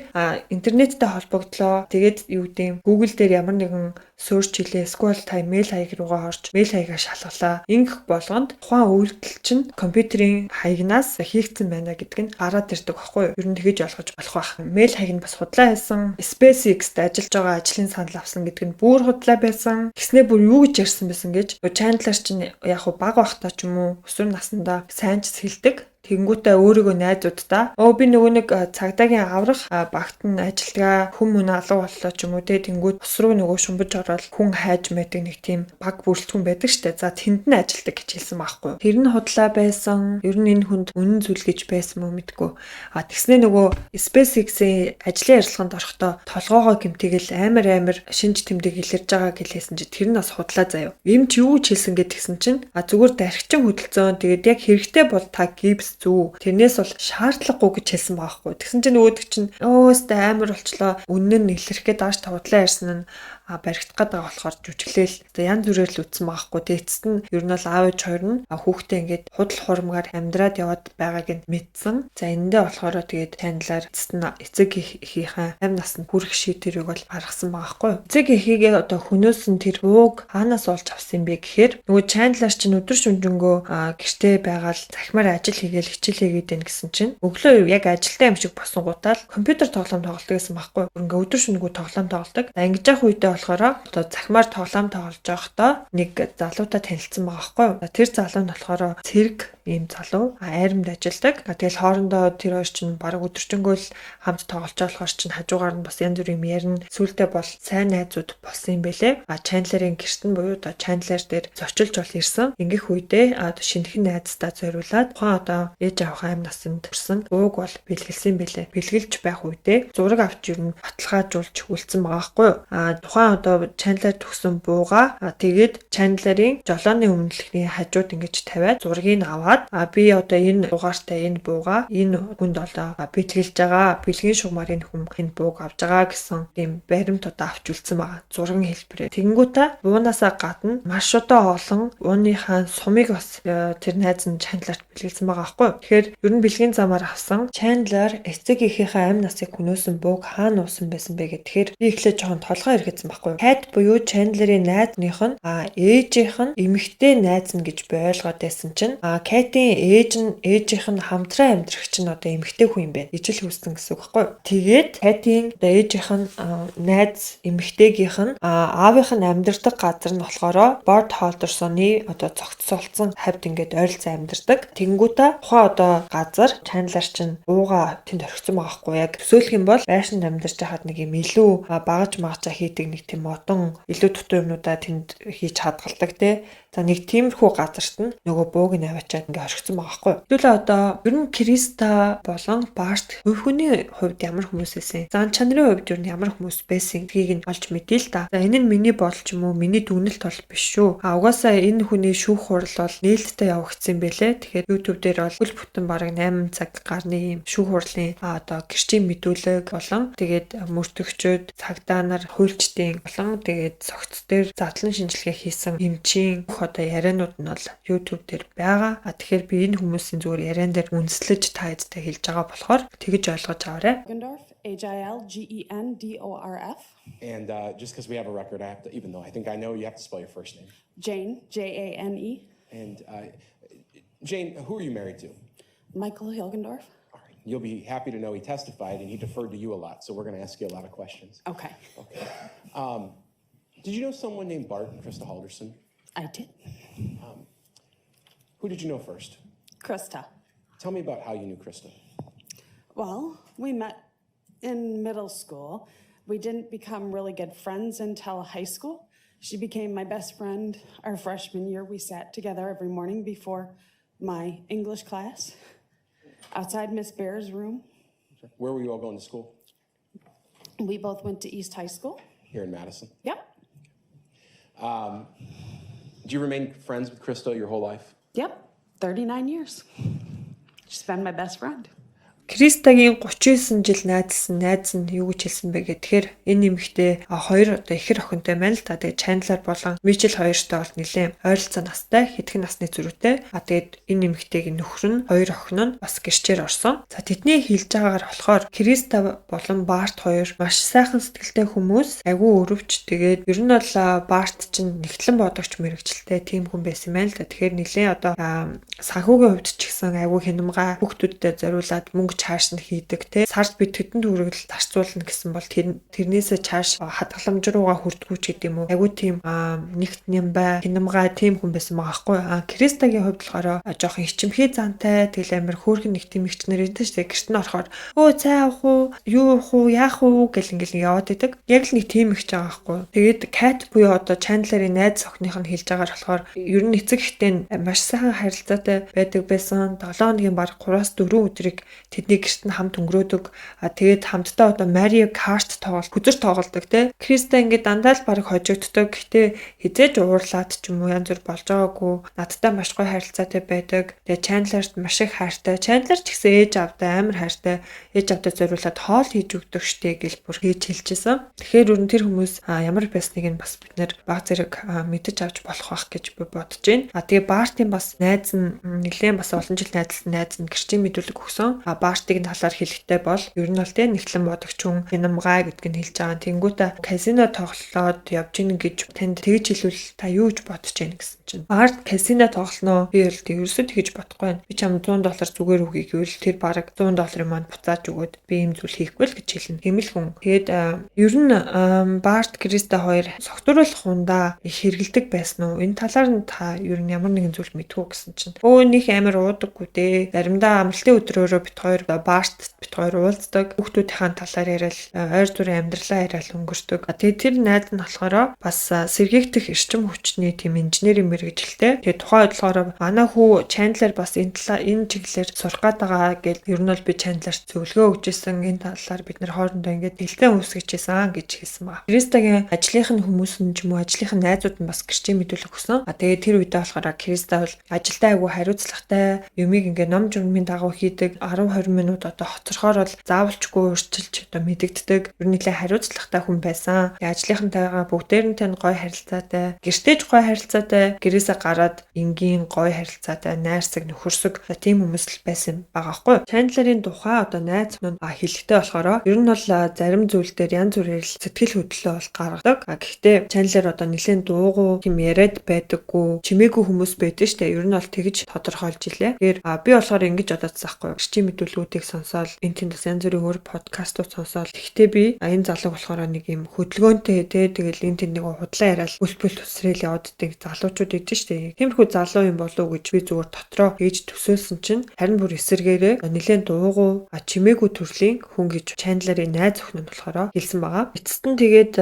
интернеттэй холбогдлоо. Тэгээд юу гэдэг Google дээр ямар нэгэн search хийлээ. Эсвэл та мэйл хаяг руугаа орж мэйл хаягаа шалгалаа. Ингэх болгонд тухайн үйлдэл чинь компьютерийн хаягнаас хийгдсэн байна гэдг нь гараад ирдэг байхгүй юу. Ер нь тэгэж ойлгож болох байх. Мэйл хаяг нь бас худлаа байсан. SpaceX-д ажиллаж байгаа ажлын санал авсан гэдг нь бүр худлаа байсан. Тэгснээ бүр юу гэж ярьсан байсан гэж Chandler чинь яг хуу бага байхдаа ч юм уу өсвөр насндаа сайн ч хэлдэг. Тэгэнгүүтээ өөрийгөө найзууддаа би нөгөө нэг цагдаагийн аврах багт нь ажилтгаа хүн мөн алга боллоо ч юм уу те тэнгүүд ус руу нөгөө шумбаж ороод хүн хайж мэдэг нэг тийм баг бүрэлдэхүүн байдаг штэ. За тэнд нь ажилтдаг гэж хэлсэн байхгүй. Тэр нь худлаа байсан. Ер нь энэ хүнд үнэн зүйл гэж байсан мó мэдгүй. А тэгснээ нөгөө SpaceX-ийн ажлын ярилцлаганд орохдоо толгоогоо гэмтэйгэл амар шинж тэмдэг илэрж байгаа гэж хэлсэн чи тэр нь бас худлаа заяа. Эмч юу ч хэлсэн гэдгсэн чинь а зүгээр дархичин хөдөлцөөн тэгээд яг хэрэгтэй бол та гипс зүү. Тэрнээс бол шаардлагагүй гэж хэлсэн байгаа хгүй. Тэгсэн чинь нөгөөдөг чинь өөстөө амар болчлоо. Үнэн нь илэрх гээд дааш тавдлаа ярьсан нь баригдах гээд байгаа болохоор жүжиглээл. Одоо янз бүрээр л үтсэн байгаа хгүй. Тэгээ эцэст нь ер нь бол аав ээж хоёр нь хүүхдээ ингээд худал хуурмгаар амьдраад яваад байгааг нь мэдсэн. За энэндээ болохоор тэгээд танилаар эцэст нь эцэг эхийнхээ амь насанд хүрэх шийдвэрийг бол гаргасан байгаа хгүй. Эцэг эхийгээ одоо хөнөөсөн тэр ууг хаанаас олж авсан юм бэ гэхээр нөгөө Чандлер чинь өдөр шөнөжингөө гэртээ байгаал захимаар ажил хийгээл хичээл хийгээд байна гэсэн чинь өглөө яг ажилтаа юм шиг босонгуудаа л компьютер тоглоом тоглолдог гэсэн байхгүй. Ингээ өдөр шөнөгүй тоглоом тоглодог. Ингэж явах үедээ болохоор одоо захимаар тоглоом тоглож байхдаа нэг залуутай танилцсан байгаа байхгүй. Тэр залуу нь болохоор цэрэг ийм залуу айрамд ажилладаг. Тэгэл хоорондоо тэр хоёр чинь бараг өдөржингөө л хамт тоглож байгаа болохоор чинь хажуугаар нь бас янз бүрийн юм ярина. Сүүлдээ бол сайн найзууд болсон юм бэлээ. Чандлерын гэрт нь буюу одоо Чандлер дээр зочилж бол ирсэн. Ингэх үедээ шинэхэн найздаа зориулаад тухайн одоо ээж авах амь насанд хүрсэн ууг бол бэлгэлсэн бэлээ. Бэлгэлж байх үедээ зураг авч ер нь баталгаажуулж үлдсэн байгаа байхгүй юу. Тухайн одоо Чандлер төгсөн бууга тэгээд Чандлерын жолооны өмнөлхний хажууд ингэж тавиад зургийг аваад аваад би одоо энэ дугаартай энэ бууга энэ хүнд одоо бэлгэлж байгаа. Бэлгийн шугамаар энэ хүн энэ бууг авж байгаа гэсэн тийм баримт одоо авч үлдсэн байгаа. Зургийн хэлбэрээр. Тэгэнгүүтээ буунаасаа гадна маш одоо олон ууныхаа сумыг бас тэр найз нь Чандлерт бэлгэлсэн байгаа байхгүй. Тэгэхээр ер нь бэлгийн замаар авсан Чандлер эцэг эхийнхээ амь насыг хөнөөсөн бууг хаана уусан байсан бэ гэхээр би эхлээд жоохон толгой эргэсэн байхгүй. Кэт буюу Чандлерийн найзных нь ээжийнх нь эмэгтэй найз нь гэж би ойлгоод байсан чинь Кэтийн ээж нь ээжийнх нь хамтран амьдрагч нь одоо эмэгтэй хүн юм байна. Ижил хүүсэн гэсэн үг байхгүй. Тэгээд Кэтийн одоо ээжийнх нь найз эмэгтэйгийнх нь аавынх нь амьдардаг газар нь болохоор Барт Холдерсоны одоо зохицуулсан хавьд ингээд ойролцоо амьдардаг. Тэгэнгүүтээ тухайн одоо газар Чандлер чинь ууга тэнд орхисон байгаа байхгүй. Яг төсөөлөх юм бол байшинд амьдарч байхад нэг юм илүү багаж магажаа хийдэг нэг тийм модон илүү дутуу юмнуудаа тэнд хийж хадгалдаг те. За, нэг тиймэрхүү газарт нь нөгөө бууг нь аваачаад ингээ орхисон байгаа байхгүй. Тэгвэл одоо ер нь Криста болон Барт хувь хүний хувьд ямар хүмүүс байсан? Зан чанарын хувьд ер нь ямар хүмүүс байсан гэдгийг нь олж мэдээ л та. За, энэ нь миний бодол ч юм уу, миний дүгнэлт бол биш шүү. А угаасаа энэ хүний шүүх хурал бол нээлттэй явагдсан бэлээ. Тэгэхээр YouTube дээр бол хөл бүтэн бараг 8 цаг гарны юм шүүх хурлын одоо гэрчийн мэдүүлэг болон тэгээд мөрдөгчд, цагдаа нар, хуульчдын болон тэгээд согц дээр задлан шинжилгээ хийсэн эмчийн бүх одоо ярианууд нь бол YouTube дээр байгаа. А тэгэхээр би энэ хүмүүсийн зүгээр яриан дээр үндэслэж та хэдтэй хэлж байгаа болохоор тэгэж ойлгож аваарай. Hilgendorf, H I L G E N D O R F. And just because we have a record, I have to, even though I think I know, you have to spell your first name. Jane, J A N E. And Jane, who are you married to? Michael Hilgendorf. All right. You'll be happy to know he testified and he deferred to you a lot, so we're going to ask you a lot of questions. Okay. Okay. Did you know someone named Bart and Krista Halderson? I did. Who did you know first? Krista. Tell me about how you knew Krista. Well, we met in middle school. We didn't become really good friends until high school. She became my best friend our freshman year. We sat together every morning before my English class outside Miss Bear's room. Where were you all going to school? We both went to East High School. Here in Madison. Yep. Do you remain friends with Krista your whole life? Yep. 39 years. She's been my best friend. Кристагийн 39 жил найзалсан найз нь юу гэж хэлсэн бэ гэхээр энэ эмэгтэй хоёр одоо ихэр охинтой байна л та. Тэгээд Чандлер болон Мичел хоёртой бол нэлээд ойролцоо настай, хэдхэн насны зөрүүтэй. А тэгээд энэ эмэгтэйгийн нөхөр нь, хоёр охин нь бас гэрчээр орсон. За, тэдний хэлж байгаагаар болохоор Криста болон Барт хоёр маш сайхан сэтгэлтэй хүмүүс, айгүй өрөвч. Тэгээд ер нь бол Барт чинь нягтлан бодогч мэргэжилтэй тийм хүн байсан байна л да. Тэгэхээр нэлээд одоо санхүүгийн хувьд ч гэсэн айгүй хянамгай, хүүхдүүдтэй зориулаад мөнгө чааш нь хийдэг те. Сард би тэдэн төгрөг л зарцуулна гэсэн бол тэрнээсээ чааш хадгаламж руугаа хүрдгүү ч гэдэг юм уу. Айгүй тийм нэгт нямбай, хянамгай тийм хүн байсан байгаа хгүй. А Кристагийн хувьд болохоор жоохон ичимхий зантай, тэгэл амар хөөрхөн нэг тийм эгчнэр байдаг шүү дээ. Гэрт нь орохоор "Өө, цай авах уу? Юу уух уу? Яах уу?" гэл ингээл яваад идэг. Яг л нэг тийм эгч байгаа хгүй. Тэгээд Кат буюу одоо Чандлерийн найз охиных нь хэлж байгаагаар болохоор ер нь эцэг эхтэй нь маш сайхан харилцаатай байдаг байсан. 7 хоногийн бараг 3-аас 4 өдрийг тэдний гэрт нь хамт өнгөрөөдөг. А тэгээд хамтдаа одоо Mario Kart тоглолт, хөзөр тоглолдог те. Криста ингээд дандаа л бараг хожигддог. Гэхдээ хэзээ ч уурлаад ч юм уу янз бүр болж байгаагүй. Надтай маш гоё харилцаатай байдаг. Тэгээд Чандлерт маш их хайртай. Чандлер ч гэсэн ээж аавдаа амар хайртай. Ээж аавдаа зориулаад хоол хийж өгдөг штэ гэл бүр хийж хэлчихсэн. Тэгэхээр ер нь тэр хүмүүс ямар байсныг нь бас бид нэр баг зэрэг мэдэж авч болох байх гэж би бодож байна. А тэгээ Бартын бас найз нь, нэлээд бас олон жил найзалсан найз нь гэрчийн мэдүүлэг өгсөн. А Бартыг талаар хэлэхдээ бол ер нь бол тэ нягтлан бодогч хүн, хянамгай гэдг нь хэлж байгаа. Тэнгүүтээ казино тоглолоод явж гин гэж танд тэгж хэлвэл та юу гэж бодож байна гэсэн чинь Барт казино тоглоно, би бол тэг ерөөсөө тэгж бодохгүй байна. Би чам 100 доллар зүгээр өгье гэвэл тэр бараг 100 долларын маань буцааж өгөөд би ийм зүйл хийхгүй л гэж хэлнэ. Хэмэл хүн. Тэгээд ер нь Барт, Криста хоёр согтууруулах хундаа их хэрэгэлдэг байсан уу? Энэ талаар нь та ер нь ямар нэгэн зүйл мэдэх үү гэсэн чинь өө, нэг амар уудаггүй дээ. Заримдаа амралтын өдрөөрөө бид хоёр хоёр барт бид хоёр уулздаг. Хүүхдүүдийн талаар яриад, ойр зүрийн амьдралаа яриад өнгөрдөг. Тэгээд тэр найз нь болохоор бас сэргээгдэх эрчим хүчний тийм инженерийн мэргэжилтэй. Тэгээд тухайн үед болохоор манай хүү Chandler бас энэ талаа энэ чиглэлээр сурах гээд байгаа гэж ер нь бол би Chandler-т зөвлөгөө өгч исэн. Энэ талаар бид нар хоорондоо ингээд дэлгэн үүсгэж исэн гэж хэлсэн байна. Кристагийн ажлынх нь хүмүүс нь ч юм уу ажлынх нь найзууд нь бас гэрчийн мэдүүлэг өгсөн. Тэгээд тэр үедээ болохоор Криста бол ажилдаа айгүй хариуцлагатай, юмыг ингээд ном журмын дагуу хийдэг, 10 20 минут одоо хоцорхоор бол заавалчгүй урьдчилж одоо мэдэгддэг. Ер нь нэлээ хариуцлагатай хүн байсан. Тэгээд ажлынхантайгаа бүгдээрэнтэй нь гоё харилцаатай, гэртээ ч гоё харилцаатай, гэрээсээ гараад энгийн гоё харилцаатай, найрсаг, нөхөрсөг тийм хүмүүс л байсан байгаа хгүй. Chandler-ийн тухай одоо найз нь хэлэхдээ болохоор ер нь бол зарим зүйл дээр янз бүрээр л сэтгэл хөдлөлөө бол гаргадаг. Гэхдээ Chandler одоо нэлээд дуугүй юм яриад байдаггүй, чимээгүй хүмүүс байдаг штэ. Ер нь бол тэгж тодорхойлж илээ. Тэгэхээр би болохоор ингэж бодоодсан хгүй. Гэрчийн мэдүүлгүүдийг сонсоол, энэ тэнд бас янз бүрийн өөр подкастууд сонсоол. Гэхдээ би энэ залууг болохоор нэг юм хөдөлгөөнтэй те, тэгэл энэ тэнд нэг худлаа яриад бүл бүл төсрээл явааддаг залуучууд идэв штэ. Тиймэрхүү залуу юм болов уу гэж би зүгээр дотроо хийж төсөөлсөн чинь харин бүр эсэргээрээ нэлээд дуугүй, чимээгүй төрлийн хүн гэж Chandler-ийн найз охин нь болохоор хэлсэн байгаа. Эцэст нь тэгээд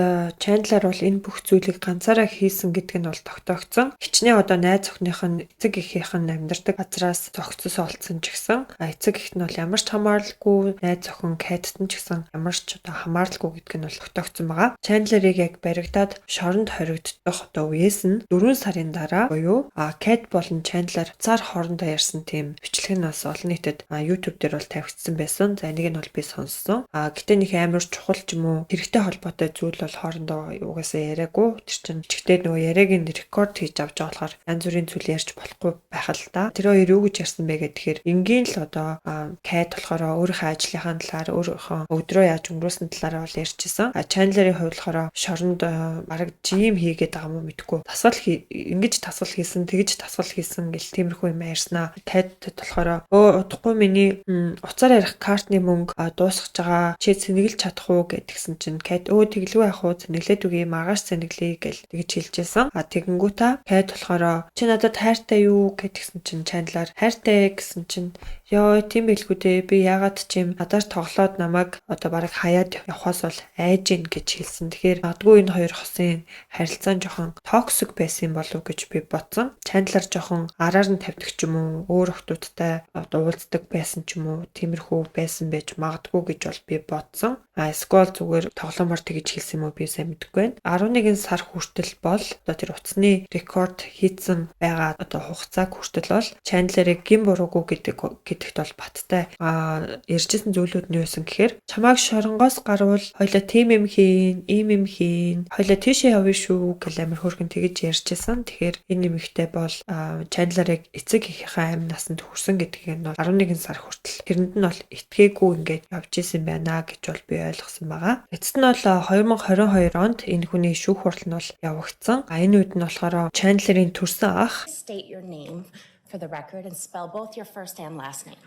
Chandler бол энэ бүх зүйлийг ганцаараа хийсэн гэдэг нь бол тогтоогдсон. Хичнээн одоо найз охиных нь эцэг эхийнх нь амьдардаг газраас зогцос олдсон ч гэсэн эцэг их нь бол ямар ч хамааралгүй, найз охин Кэтт нь ч гэсэн ямар ч одоо хамааралгүй гэдг нь бол тогтоогдсон байгаа. Chandler-ыг яг баригдаад шоронд хоригдох одоо үеэс нь 4 сарын дараа буюу Кэт болон Chandler цаар хоорондоо ярьсан тийм бичлэг нь бас олон нийтэд YouTube дээр бол тавигдсан байсан. За энийг нь бол би сонссон. Гэтэ нэг амар чухал ч юм уу хэрэгтэй холбоотой зүйл бол хоорондоо угаасаа яриаггүй. Тэр чинь чигтээ нөгөө яриаг нь рекорд хийж авч байгаа болохоор янз бүрийн зүйл ярьж болохгүй байх л та. Тэр хоёр юу гэж ярьсан бэ гэхээр энгийн л одоо Кэт болохоор өөрийнхөө ажлынхаа талаар, өөрийнхөө өдрөө яаж өнгөрөөсөн талаараа бол ярьчихсан. Chandler-ийн хувьд болохоор шоронд бараг жим хийгээд байгаа юм уу мэдэхгүй. Тасгал ингэж тасгал хийсэн, тэгж тасгал хийсэн гэл тиймэрхүү юм ярьснаа. Кэт болохоор удахгүй миний уцаар ярих картны мөнгө дуусгаж байгаа. Чи цэнэглэж чадах уу гэдгсэн чинь Кэт тэглгүй яах уу, цэнэглээд үгүй, маргааш цэнэглэе гэл тэгж хэлжсэн. Тэгэнгүүтээ Кэт болохоор чи надад хайртай юу гэдгсэн чинь Chandler хайртай гэсэн чинь ёо тийм байлгүй дээ, би яагаад ч юм надаар тоглоод намайг одоо бараг хаяад явхаас бол айж гин гэж хэлсэн. Тэгэхээр магадгүй энэ хоёр хосын харилцаа нь жоохон toxic байсан болов уу гэж би бодсон. Chandler жоохон араар нь тавьдаг ч юм уу, өөр охтуудтай одоо уулздаг байсан ч юм уу, тиймэрхүү байсан байж магадгүй гэж бол би бодсон. Эсвэл зүгээр тоглоомоор тэгж хэлсэн юм уу би сайн мэдэхгүй байна. 11 сар хүртэл бол одоо тэр утасны рекорд хийцэн байгаа одоо хугацааг хүртэл бол Chandler-ыг гин буруугүй гэдэгт бол баттай. Ярьжсэн зүйлүүд нь юу байсан гэхээр чамааг шоронгоос гарвал хоёлаа тийм юм хийн, ийм юм хийн, хоёлаа тийшээ явна шүү гэл амар хөөрхөн тэгж ярьжсэн. Тэгэхээр энэ нэмэгтэй бол Chandler-ыг эцэг эхийнхээ амь насанд хүрсэн гэдгийг нь бол 11 сар хүртэл тэрэнд нь бол итгээгүй ингээд явж исэн байна гэж бол би ойлгосон байгаа. Эцэст нь бол 2022 онд энэ хүний шүүх хурал нь бол явагдсан. Энэ үед нь болохоор Chandler-ийн төрсэн ах State your name for the record and spell both your first and last name.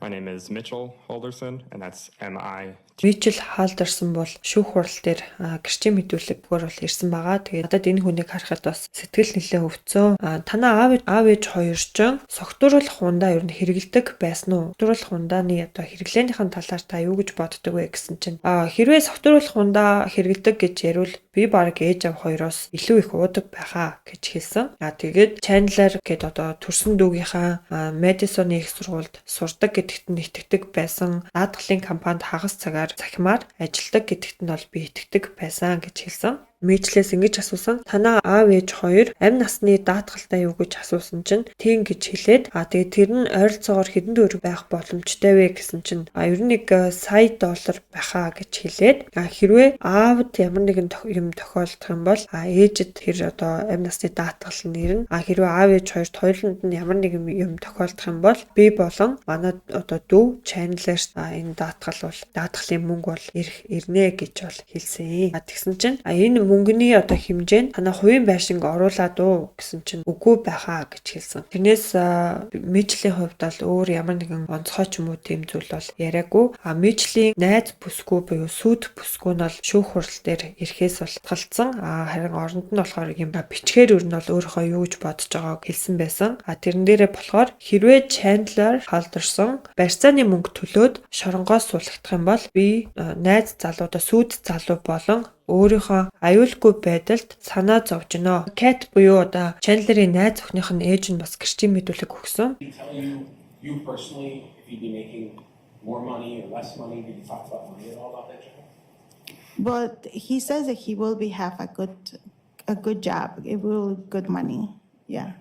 My name is Mitchell Halderson, and that's M-I Мичел Халдерсон бол шүүх хурал дээр гэрчийн мэдүүлэггээр бол ирсэн байгаа. Тэгээд надад энэ хүнийг харахад бас сэтгэл нэлээ өвдсөн. Танаа аав ээж хоёр ч согтууруулах хундаа ер нь хэрэгэлдэг байсан уу? Согтууруулах хундааны одоо хэрэглээнийхэн талаар та юу гэж боддог вэ гэсэн чинь хэрвээ согтууруулах хундаа хэрэгэлдэг гэж ярил би баг ээж аав хоёроос илүү их уудаг байхаа гэж хэлсэн. Тэгээд Chandler гээд одоо төрсөн дүүгийнхаа Мэдисоны их сургуульд сурдаг гэдэгт нь итгэдэг байсан. Даатгалын компанид хагас цагаар захимаар ажилладаг гэдэгт нь бол би итгэдэг байсан гэж хэлсэн. Мичлээс ингэж асуусан. Танаа аав ээж хоёр амь насны даатгалтай юу гэж асуусан чинь тийм гэж хэлээд тэгээд тэр нь ойролцоогоор хэдэн төгрөг байх боломжтой вэ гэсэн чинь ер нь нэг сая доллар байхаа гэж хэлээд хэрвээ аавд ямар нэгэн юм тохиолдох юм бол ээжэд тэр одоо амь насны даатгал нь ирнэ. Хэрвээ аав ээж хоёрт хоёуланд нь ямар нэгэн юм тохиолдох юм бол би болон манай одоо дүү Chandler энэ даатгал бол даатгалын мөнгө бол ирнэ гэж бол хэлсэн. Тэгсэн чинь энэ мөнгөний одоо хэмжээнд танай хувийн байшинг оруулаад уу гэсэн чинь үгүй байхаа гэж хэлсэн. Тэрнээс Мичлийн хувьд бол өөр ямар нэгэн онцгой ч юм уу тийм зүйл бол яриаггүй. А Мичлийн найз бүсгүй буюу сүйт бүсгүй нь бол шүүх хурал дээр ирэхээс бол татгалцсан. А харин оронд нь болохоор юм бичгээр ер нь бол өөрийнхөө юу гэж бодож байгааг хэлсэн байсан. А тэрэн дээрээ болохоор хэрвээ Chandler Halderson барьцааны мөнгө төлөөд шоронгоос суулгах юм бол би найз залуудаа сүйт залуу болон өөрийнхөө аюулгүй байдалд санаа зовж гинэ. Cat буюу одоо Chandler-ийн найз охиных нь ээж нь бас гэрчийн мэдүүлэг өгсөн. Did he tell you, you personally, if you'd be making more money or less money? Did you talk about money at all about that job? But he says that he will be have a good job. It will good money. Yeah.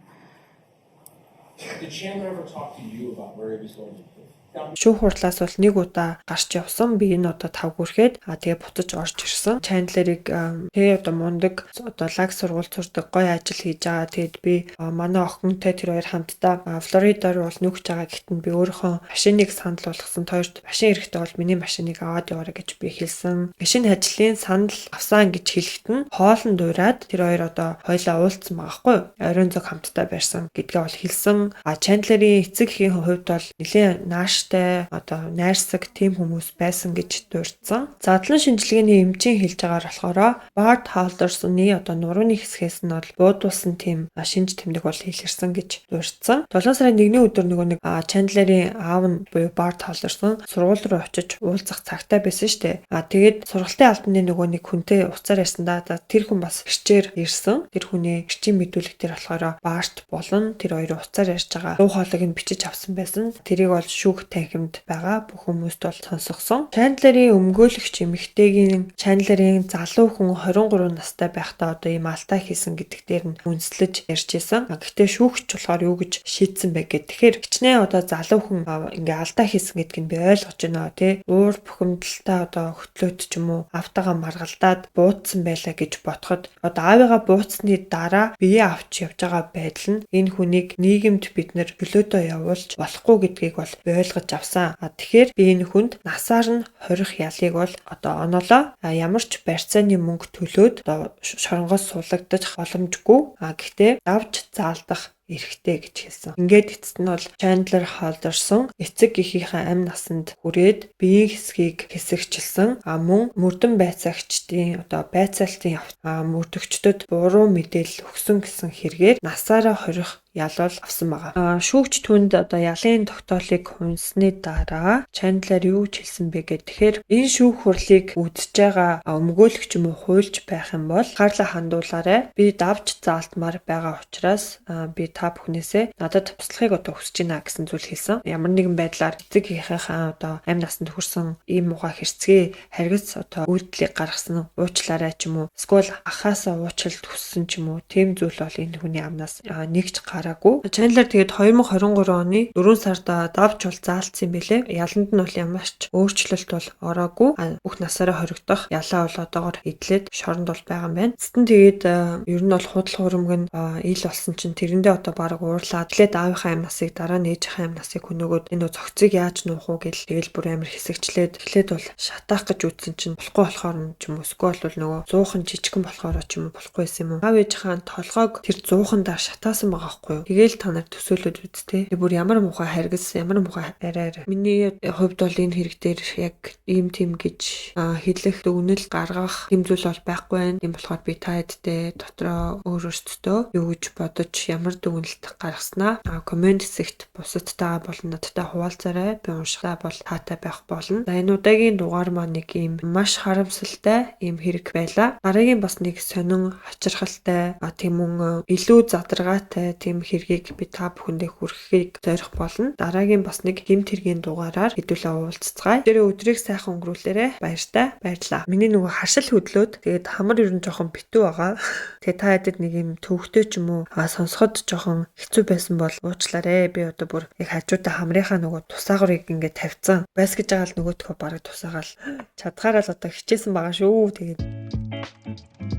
Did Chandler ever talk to you about where he was going to live? Down Шүүх хурлаас бол нэг удаа гарч явсан. Би энэ удаа тавгүрхэд а тэгээ буцаж орж ирсэн. Chandler-ыг тэгээ одоо мундаг одоо лаг сургууль сурдаг, гоё ажил хийж байгаа. Тэгээд би манай охинтой тэр хоёр хамтдаа Флорида руу бол нүүж байгаа. Гэхдээ би өөрийнхөө машиныг санал болгосон. Хоёрт машин эрэхтэй бол миний машиныг аваад яваарай гэж би хэлсэн. Шинэ ажлын санал авсан гэж хэлэхэд нь хоолнд уриад тэр хоёр одоо хоёлаа уулзсан байгаа хгүй юу? Оройн зог хамтдаа барьсан гэдгээ бол хэлсэн. А Chandler-ийн эцэг эхийн хувьд бол нэлээд нааштай одоо найрсаг тийм хүмүүс байсан гэж дурдсан. Задлан шинжилгээний эмчийн хэлж байгаагаар болохоор Bart Halderson-ы одоо нурууны хэсгээс нь бол буудуулсан тийм шинж тэмдэг бол илэрсэн гэж дурдсан. 7 сарын 1-ний өдөр нөгөө нэг Chandler-ийн аав нь буюу Bart Halderson сургууль руу очиж уулзах цагтай байсан шүү дээ. А тэгээд сургалтын албаны нөгөө нэг хүнтэй уцаар ярьсан да. Тэр хүн бас гэрчээр ирсэн. Тэр хүний гэрчийн мэдүүлэг дээр болохоор Bart болон тэр хоёрын уцаар ярьж байгаа дуу хоолойг нь бичиж авсан байсан. Тэрийг бол шүүх танхимд байгаа бүх хүмүүст бол сонсгосон. Chandler-ийн өмгөөлөгч эмэгтэйгийн Chandler-ийн залуу хүн 23 настай байхдаа одоо ийм алдаа хийсэн гэдэг дээр нь үндэслэж ярьж исэн. Гэхдээ шүүгч болохоор юу гэж шийдсэн бэ гэхээр, тэгэхээр хичнээн одоо залуу хүн ингээ алдаа хийсэн гэдгийг би ойлгож байна тий. Уур бухимдалтай одоо хөтлөөд ч юм уу автагаа маргалдаад буудсан байлаа гэж бодоход одоо аавыгаа бууцсны дараа бие авч явж байгаа байдал нь энэ хүнийг нийгэмд бид нэр чөлөөдөө явуулж болохгүй гэдгийг бол ойлгож авсан. А тэгэхээр би энэ хүнд насаар нь хорих ялыг бол одоо оноолоо. Ямар ч барьцааны мөнгө төлөөд одоо шоронгоос суулгагдах боломжгүй. А гэхдээ давж заалдах эрхтэй гэж хэлсэн. Ингээд эцэст нь бол Chandler Halderson эцэг эхийнхээ амь насанд хүрээд биеийн хэсгийг хэсэгчилсэн, а мөн мөрдөн байцаагчдын одоо байцаалтын мөрдөгчдөд буруу мэдээлэл өгсөн гэсэн хэрэгээр насаараа хорих ял бол авсан байгаа. Шүүгч түүнд одоо ялын тогтоолыг уншсаны дараа Chandler юу гэж хэлсэн бэ гэхээр, тэгэхээр энэ шүүх хурлыг үзэж байгаа өмгөөлөгч юм уу хуульч байх юм бол анхаарлаа хандуулаарай. Би давж заалтмаар байгаа учраас би та бүхнээсээ надад туслахыг одоо хүсэж байна гэсэн зүйл хэлсэн. Ямар нэгэн байдлаар эцэг эхийнхээ одоо амь насанд хүрсэн ийм муухай хэрцгий харгас одоо үйлдэлийг гаргасан уучлаарай ч юм уу, эсвэл ахаасаа уучлалт хүссэн ч юм уу, тийм зүйл бол энэ хүний амнаас нэг ч гараагүй. Chandler тэгээд 2023 оны 4 сард давж бол заалтсан юм бэлээ. Яланд нь бол ямар ч өөрчлөлт бол ороогүй. Бүх насаараа хоригдох ялаа бол одоогор эдлээд шоронд бол байгаа юм байна. Эцэст нь тэгээд ер нь бол худал хуурмаг нь ил болсон чинь тэрэндээ одоо бараг уурлаад эхлээд аавынхаа амь насыг, дараа нь ээжийнхээ амь насыг хөнөөгөөд энэ зохицыг яаж нуух уу гэл тэгэл бүр амар хэсэгчлээд эхлээд бол шатаах гэж үзсэн чинь болохгүй болохоор нь ч юм уу, эсвэл бол нөгөө зуухан жижигхэн болохоор ч юм уу болохгүй байсан юм уу. Аав ээжийнхээ толгойг тэр зуухандаа шатаасан байгаа байхгүй юу. Тэгээл та нар төсөөлөд үз тэ. Бүр ямар муухай харгас, ямар муухай арай арай. Миний хувьд бол энэ хэрэг дээр яг ийм тийм гэж хэлэх, дүгнэл гаргах тийм зүйл бол байхгүй байна. Тийм болохоор би та хэдтэй дотроо өөр өөрсдөө юу гэж бодож, ямар дүгнэлт гаргаснаа comment хэсэгт бусадтайгаа болон надтай хуваалцаарай. Би уншихтаа бол таатай байх болно. За, энэ удаагийн дугаар маань нэг ийм маш харамсалтай ийм хэрэг байлаа. Дараагийн бас нэг сонин хачирхалтай, тийм мөн илүү задаргаатай тийм хэргийг би та бүхэндээ хүргэхийг зорих болно. Дараагийн бас нэг гэмт хэргийн дугаараар хэдүүлээ уулзацгаая. Тэр өдрийг сайхан өнгөрүүлээрэй. Баяртай. Баярлаа. Миний нөгөө харшил хөдлөөд тэгээд хамар ер нь жоохон битүү байгаа. Тэгээд та хэдэд нэг юм төвөгтэй ч юм уу сонсоход жоохон хэцүү байсан бол уучлаарай. Би одоо бүр яг хажуудаа хамрынхаа нөгөө тусаагрыг ингээд тавьсан. Байс гэж байгаа л нөгөөдхөө бараг тусаагаал чадхаараа л одоо хичээсэн байгаа шүү. Тэгээд.